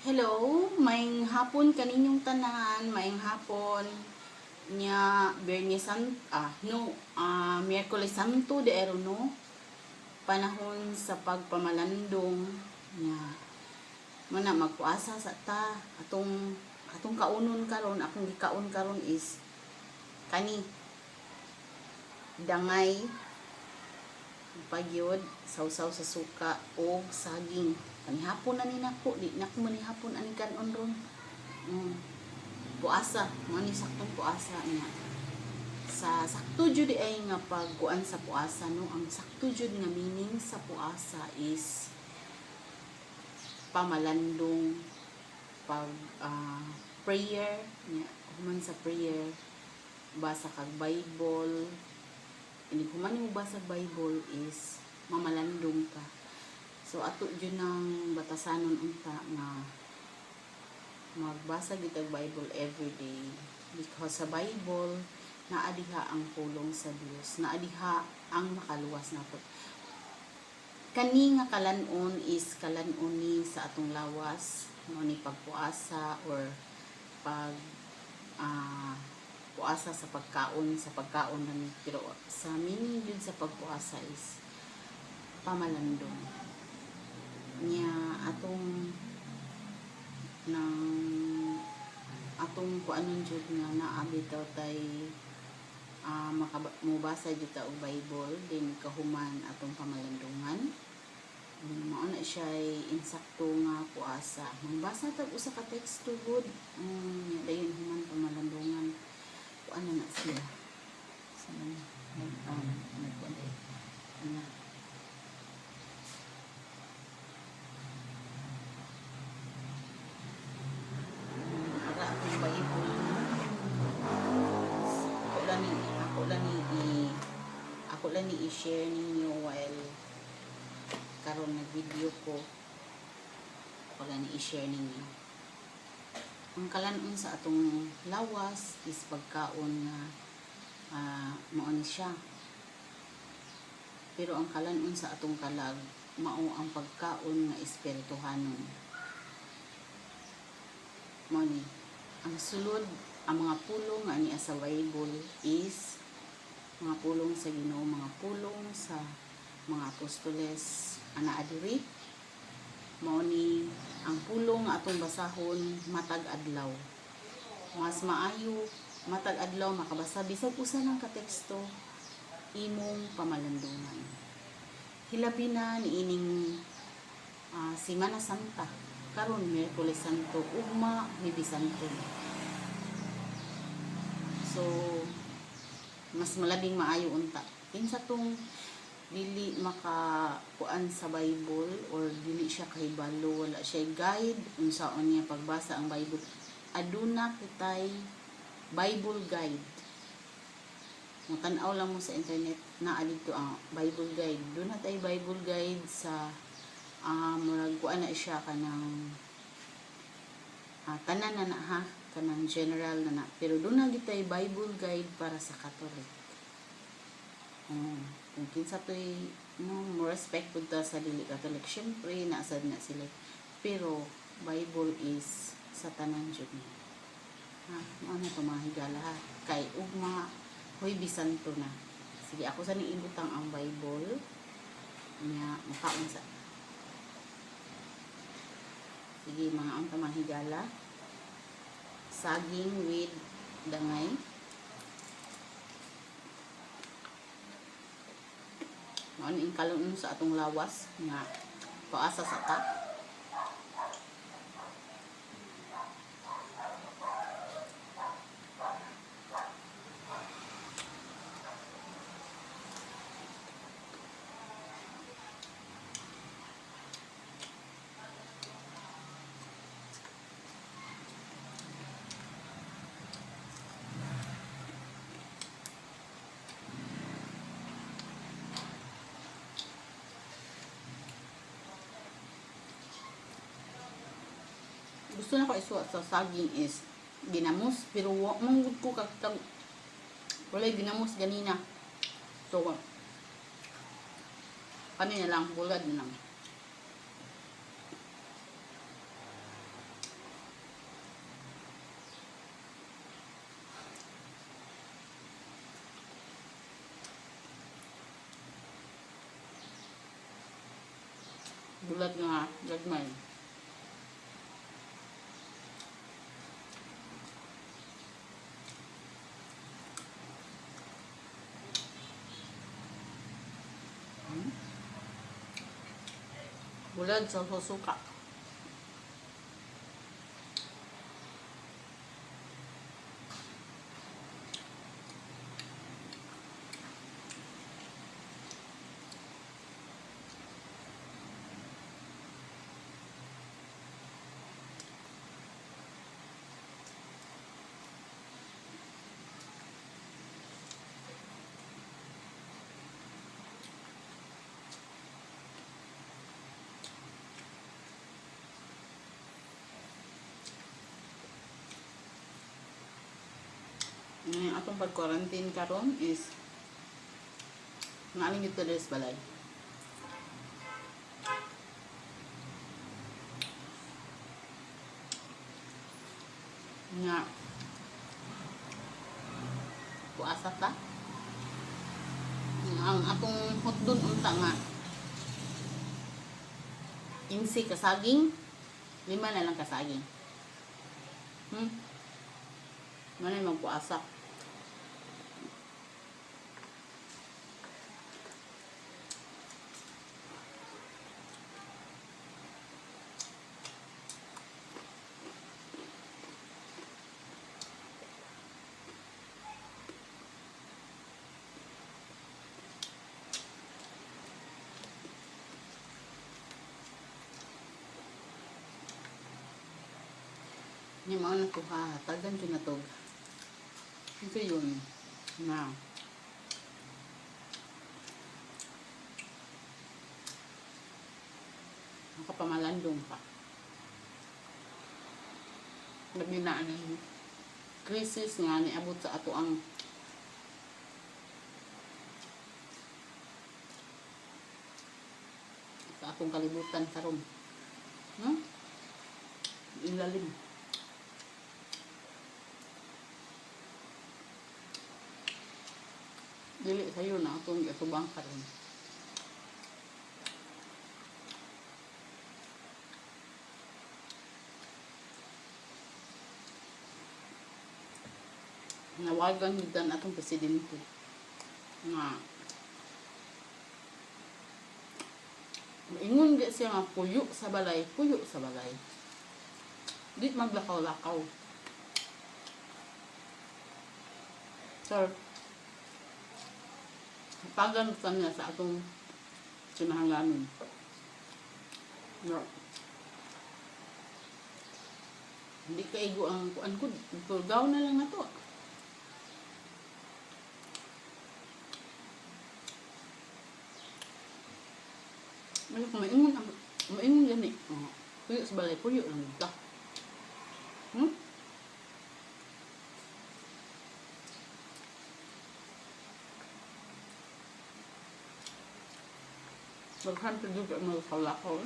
Hello, maayong hapon kaninyong tanan, maayong hapon nya Biyernes Santo, no, Miyerkules Santo de no, panahon sa pagpamalandong nya mana magpuasa sa ta atong atong kaunon karon. Akong gikaon karon is kani, dangay pagyud sawsaw sa suka og saging. Panihapon na ni nako, di nako manihapon ani kanon ron. Puasa mo ni, saktong puasa niya. Sa sakto jud ay nga pagkuan sa puasa, no, ang sakto jud nga meaning sa puasa is pamalandong, pag prayer niya. Human sa prayer, basa kag Bible. Inig human mo basa Bible is mamalandong ka. So ato jud nang batasanon unta nga magbasa gyud og Bible every day, because sa Bible naa diha ang pulong sa Dios, naa diha ang makaluwas nato. Kani nga kalanon is kalanon ni sa atong lawas, mao ni pagpuasa or pag puasa sa pagkaon na ni. Pero sa meaning yun sa pagpuasa is pamalandong niya. Atong nang atong kuanon jud nga naa bitaw tay mobasa jud ta og Bible din, kahuman atong pamalandungan. Mao na siya ay insakto nga puasa. Magbasa tag usa ka teksto gud, dayon human pamalandungan. Kuan na na siya sa nag nagkuan day ana. Ara akong Bible. Ako lang ni i-share ninyo while karon nag-video ko. Ako lang ni i-share ninyo. Ang kalanon sa atong lawas is pagkaon nga mao ni siya. Pero ang kalanon sa atong kalag mao ang pagkaon nga espirituhanon. Mao ni ang sulod, ang mga pulong nga niya sa Bible is mga pulong sa Ginoo, mga pulong sa mga apostoles ana adiri. Mao ni ang pulong nga atong basahon matag adlaw. Mas maayo matag adlaw makabasa bisag usa lang ka teksto, imong pamalandungan. Hilabi na niining Semana Santa karon, Miyerkules Santo, ugma Huwebes Santo. So mas malabing maayo unta kinsa tong dili makakuan sa Bible or dili siya kahibalo, wala siya guide unsaon niya pagbasa ang Bible. Aduna kitay Bible guide. Mutan-aw lang mo sa internet, naa didto ang Bible guide. Duna tay Bible guide sa murag kuan na siya, kanang tanan na na ha, kanang general na na, pero duna gitay Bible guide para sa Catholic. Kung kinsa to'y no, mo respect pud ta sa dili Catholic, syempre naasad na sila, pero Bible is sa tanan jud ni ha. Mao na to, mga higala, ha, kay ugma Huwebes Santo na. Sige, ako sa ning ibutang ang Bible nya makaon sa. Sige, mga ang mga higala, saging with dangay. Mao ni kalunon sa atong lawas nga paasa sa ta. Gusto na ko isuwa sa saging is ginamos, pero wa man gud ko kakitag walay ginamos ganina. So kani na lang, bulad na lang. Bulat nga gagmay. Bulad sa suka. Ngayon, atong pag-quarantine karon is nga aling ito sa balay. Nga puasa ta. Ang atong hotdon unta nga 15 kasaging, 5 na lang kasaging. Manay magpuasa. Ni mao na ko ha, tagan jud na tog. Ito yun na nakapamalandong pa. Labi na ang krisis nga niabot sa ato ang sa atong kalibutan karon. Ilalim. Dili sayo na atong giatubang karon. Nawagan gyud atong presidente nga maingon gyud siya nga puyo sa balay, puyo sa balay. Di maglakaw-lakaw. Sir, pagan sa niya sa atong kinahanglanon. No. Hindi kaigo ang kuan ko, tulgaw na lang na to. Ano kung maingon ang maingon yan eh. Oh, puyo sa balay, puyo lang ka. Daghan pa jud ang mga kalakaw.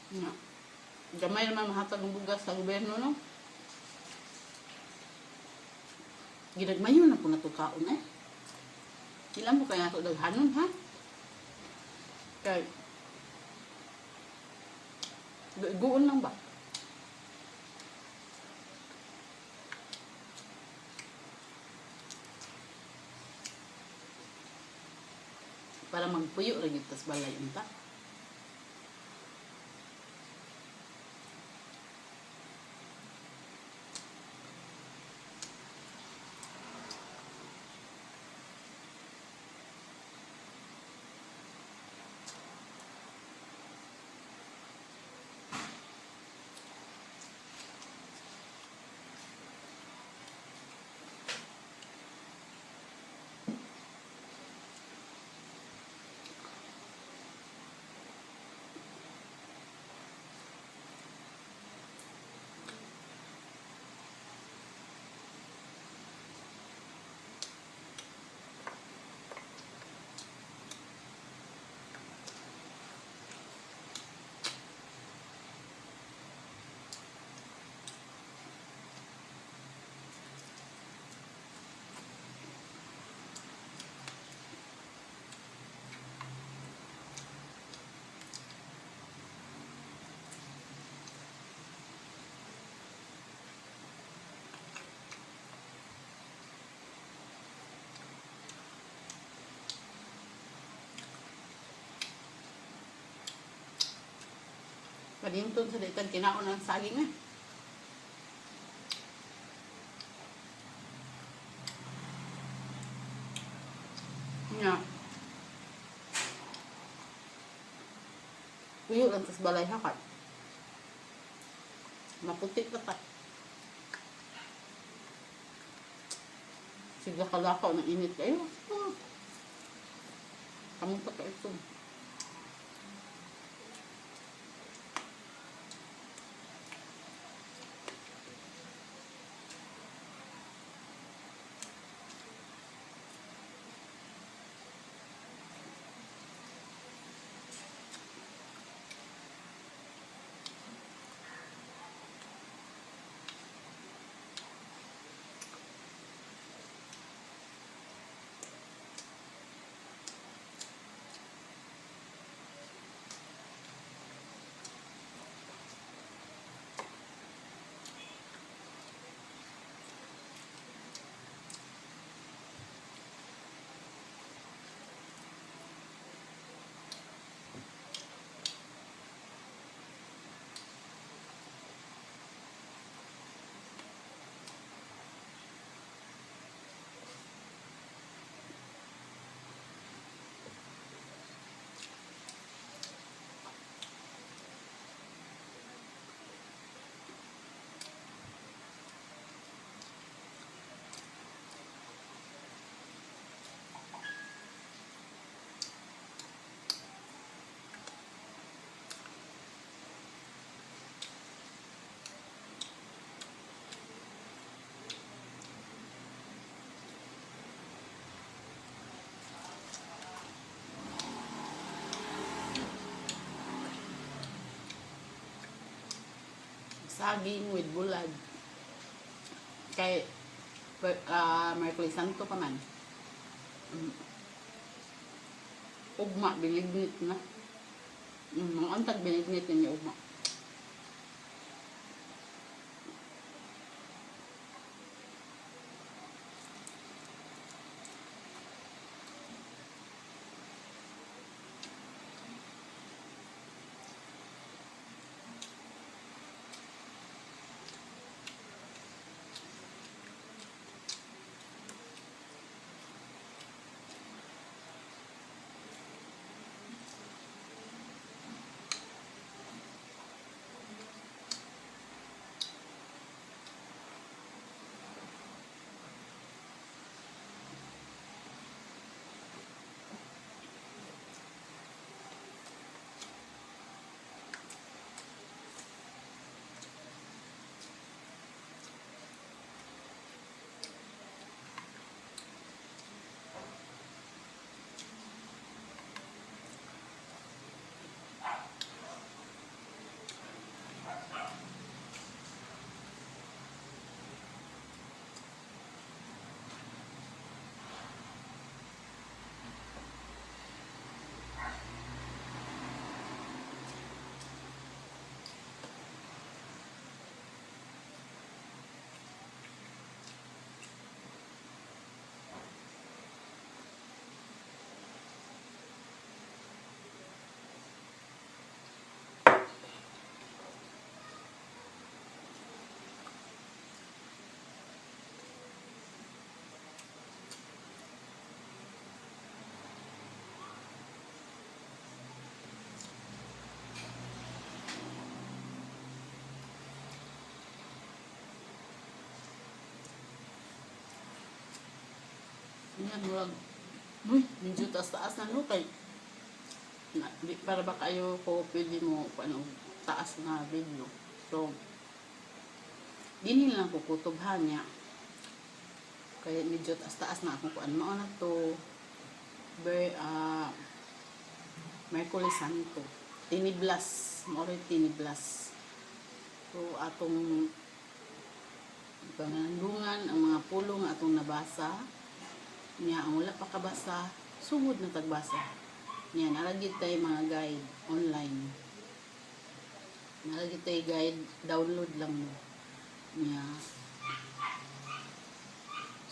Nga. Gamay naman mahatag ang bugas sa gobyerno, no? Ginagmayo na po na ito kaon eh. Ilan mo kaya ito daghanon, ha? Kay, guon lang ba? Para magpuyo rin ito sa balay unta. Padinton sa daitan kinaon ang saging eh. Nga. Puyo lang tas balay hakat. Maputi pa ta. Sige kalakaw ng init kayo. Oh. Kamu pa ka ito. Saging with bulad. Kay Merkulis Santo pa man. Ugma, binignit na. Mga antag binignit ninyo ugma. Yan, murag, uy, medyo taas-taas na no, kay, na, di, para ba kayo ko pwede mo, ano, taas na video. So, dinhin lang ko kutubhan niya. Kaya medyo taas-taas na akong kuan. Mao na to, Merkulis Santo. Tiniblas. Mao rin tiniblas. So, atong panganandungan, ang mga pulong atong nabasa, niya ang wala pa kabasa, sugod na tagbasa. Niya, nalagit tayo mga guide online. Nalagit tayo guide, download lang mo. Niya,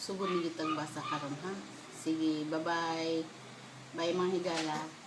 sugod na tagbasa karon ha. Sige, bye-bye. Bye mga higala.